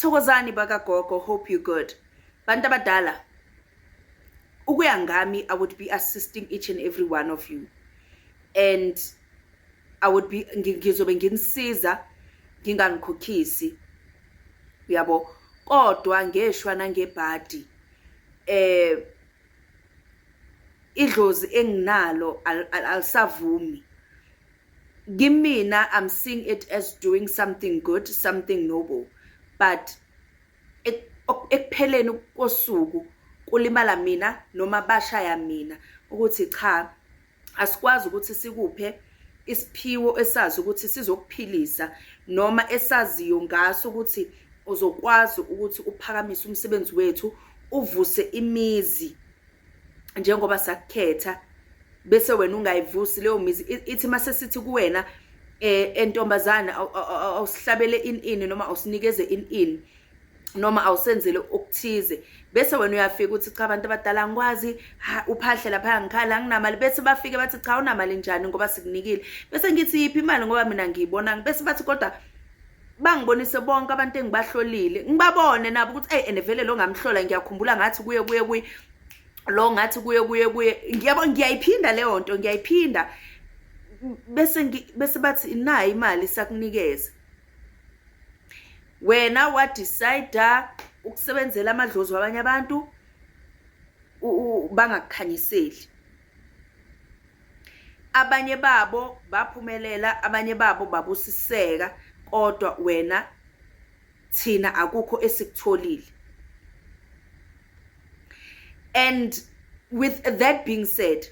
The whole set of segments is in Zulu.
Thokozani bakagogo, hope you good. Bantu abadala, ukuya ngami, I would be assisting each and every one of you. And I would be ngizobe nginisiza nginganikhokhisi. Uyabo? Kodwa ngeshwa nangebhadi idlozi enginalo alisavumi. Kimina, I'm seeing it as doing something good, something noble. But ekupheleni kosuku kulimala mina noma bashaya mina ukuthi cha, asikwazi ukuthi sikuphe isiphiwo esazi ukuthi sizokuphilisa noma esaziyo ngaso ukuthi uzokwazi ukuthi uphakamise umsebenzi wethu, uvuse imizi njengoba sakukhetha, bese wena ungayivusi leyo mizi. Ithi mase sithi kuwena, entombazana, awusihlabele in ini noma awusinikeze in ini noma awusenzele okuthize, bese wena uyafika uthi, "Cha, abantu abadala, angikwazi, uphahle lapha, ngikhala, anginamali." Bese bafike bathi, "Cha, unamali njani ngoba sikunikile?" Bese ngithi, "Yiphi imali? Ngoba mina ngiyibona." Bese bathi, kodwa bangibonise bonke abantu engibahlolile, ngibabone nabo ukuthi, "Ey, ene vele lo ngamhlola, ngiyakhumbula ngathi kuye kuye kuye lo, ngathi kuye kuye kuye." Ngiyabo, ngiyayiphinda leyo nto, ngiyayiphinda. Bese bathi, "Nayi imali, sakunikeza." Wena wa-decide ukusebenzela amadlozi wabanye abantu bangakukhanyiseli. Abanye babo baphumelela, abanye babo babusiseka, kodwa wena, thina akukho esikutholile. And with that being said,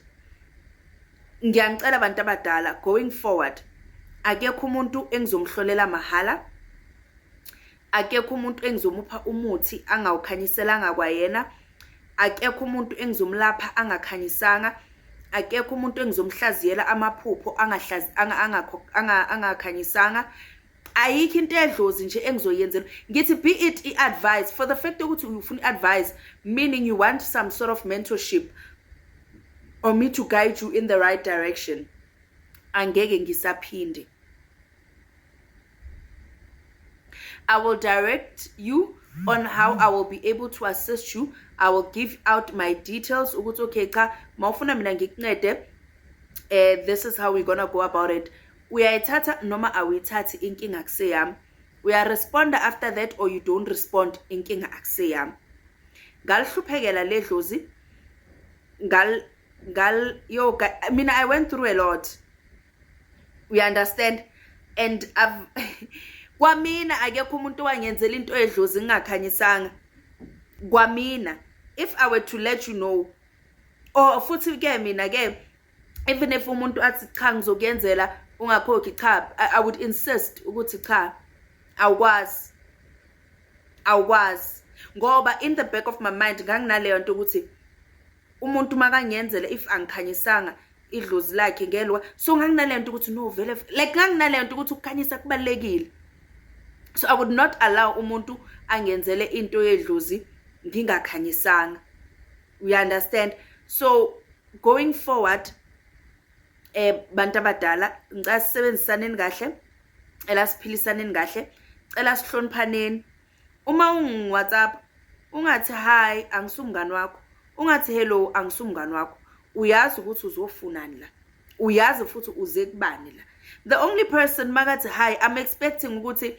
ngiyanicela abantu abadala, going forward akekho umuntu engizomhlolela mahhala, akekho umuntu engizomupha umuthi angawukhanyiselanga kwayena, akekho umuntu engizomlapha angakhanyisanga, akekho umuntu engizomhlaziyela amaphupho angakhanyisanga. Ayikho into edlozi nje engizoyenzela. Ngithi be it i-advice, for the fact ukuthi ufuna i-advice, meaning you want some sort of mentorship or me to guide you in the right direction, angeke ngisaphinde. I will direct you on how I will be able to assist you. I will give out my details ukuthi, okay, cha, mawufuna mina ngikuncede, this is how we're gonna go about it. Uyayithatha noma awuyithathi, inkinga akuseyami. Uyaresponda after that or you don't respond, inkinga akuseyami. Ngalihluphekela ledlozi, ngal ngal yo, mina I went through a lot. You understand? And I've kwamina akekho umuntu owangenzela into edlozi ngingakhanyisanga. Kwamina, if I were to let you know, or futhi ke mina ke, even if umuntu athi, "Cha, ngizokuyenzela ungakhokhi," cha, I would insist ukuthi cha, awukwazi, awukwazi, ngoba in the back of my mind nganginaleyo nto ukuthi umuntu makangiyenzela, if angikhanyisanga, idlozi lakhe ngelwa. So nganginaleyo nto ukuthi no, vele, like, nganginaleyo nto ukuthi ukukhanyisa kubalulekile. So I would not allow umuntu angenzele into yedlozi ngingakhanyisanga. You understand? So going forward, bantu abadala, ngicela sisebenzisaneni kahle, cela siphilisaneni kahle, cela sihloniphaneni. Uma ungi-WhatsApp, ungathi hi, angisumngani wakho. Ungathi hello, angisumngani wakho. Uyazi ukuthi uzofunani la, uyazi futhi uze kubani la. The only person makathi hi, I'm expecting ukuthi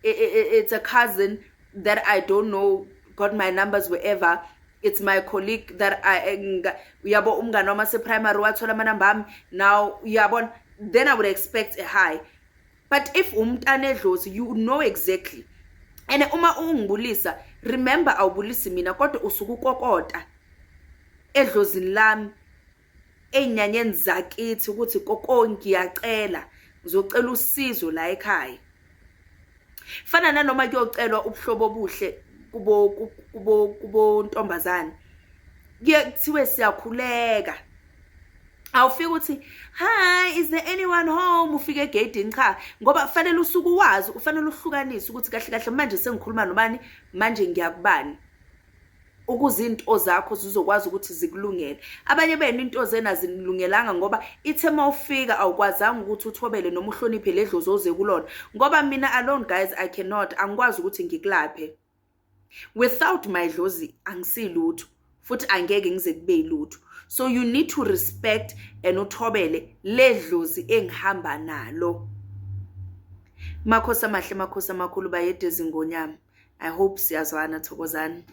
it's a cousin that I don't know got my numbers wherever, it's my colleague that I, uyabo, umngane wami ase-primary wathola amanamba ami now, uyabona, then I would expect a hi. But if umntana edlozi, you know exactly. And uma ungibulisa, remember, awubulisi mina, kodwa usuke ukokota edlozini lami, ey'nyanyeni zakithi, ukuthi koko, ngiyacela, ngizocela usizo la ekhaya. Fana nanoma kuyocelwa ubuhlobo obuhle kubo ntombazane, kuye kuthiwe siyakhuleka. Awufika uthi, "Hi, is there anyone home?" Ufike egeyidini. Cha, ngoba fanele usuke uwazi, ufanele uhlukanise ukuthi kahle kahle manje sengikhuluma nobani, manje ngiyakubani. Ukuze into zakho zizokwazi ukuthi zikulungele. Abanye benu into zenu azinilungelanga ngoba ithe uma ufika awukwazanga ukuthi uthobele noma uhloniphe le dlozi oze kulona. Ngoba mina alone, guys, I cannot, angikwazi ukuthi ngikulaphe. Without my dlozi angisilutho futhi angeke ngize kube yilutho. So you need to respect and uthobele le dlozi engihamba nalo. Makhosi amahle, makhosi amakhulu, bayede zingonyama. I hope siyazwana, thokozani.